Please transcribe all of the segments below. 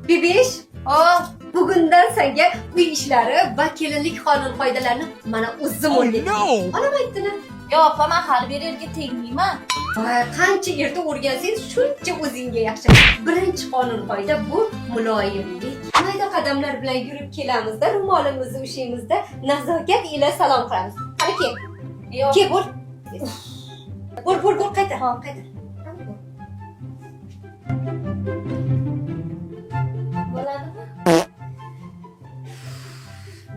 Bebish, O, bugundan senga uy ishlari va kelinlik qonun qoidalarini mana o'zim o'rgataman. Onam aytdimi? Yo'q opa, man hali beri erga tegmayman. Voy, qancha erta o'rgansangiz, shuncha o'zingga yaxshi. Birinchi qonun qoida bu muloyimlik. Mayda qadamlar bilan yurib kelamizda, ro'molimizni ushlaymizda, nazokat ila salom qilamiz. Qani kel. Yo'q. Kel, bo'l. Bo'l, bo'l, bo'l, qaytar, qaytar. Bo'ladimi?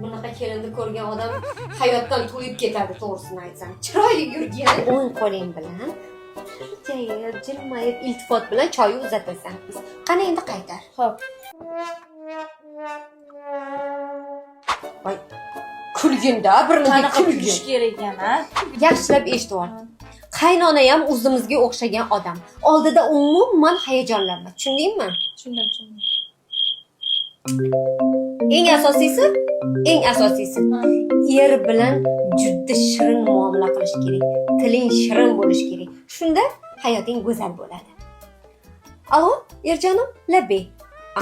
Bunaqa kelinni ko'rgan odam hayotdan to'yib ketadi, to'g'risini aytsam. Chiroyli yurgin. O'ng qo'ling bilan tirjayib, jilmayib, iltifot bilan choyni uzatasan. Qani endi qaytar. Xo'p. Voy, kulginda, bir nimaga Qanaqa kulgin. kulish kerak ekan, a? Yaxshilab eshitib ol. Qaynona ham o'zimizga o'xshagan odam. Oldida umuman hayajonlanma. Tushundingmi? Tushundim, tushundim. Eng asosiysi, eng asosiysi Ha. er bilan juda shirin muomala qilish kerak. Tiling shirin bo'lishi kerak. Shunda hayoting go'zal bo'ladi. Alo, Erjonim, labbay. A?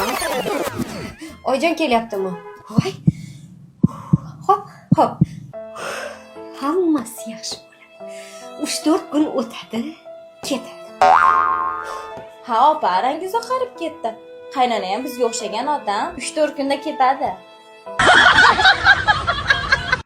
Oyjon kelyaptimi? Voy. Xo'p, xo'p. Hammasi yaxshi bo'ladi. 3-4 kun o'tadi, ketadi. Ha opa, rangingiz oqarib ketdi. Qaynona ham bizga o'xshagan odam. 3-4 kunda ketadi.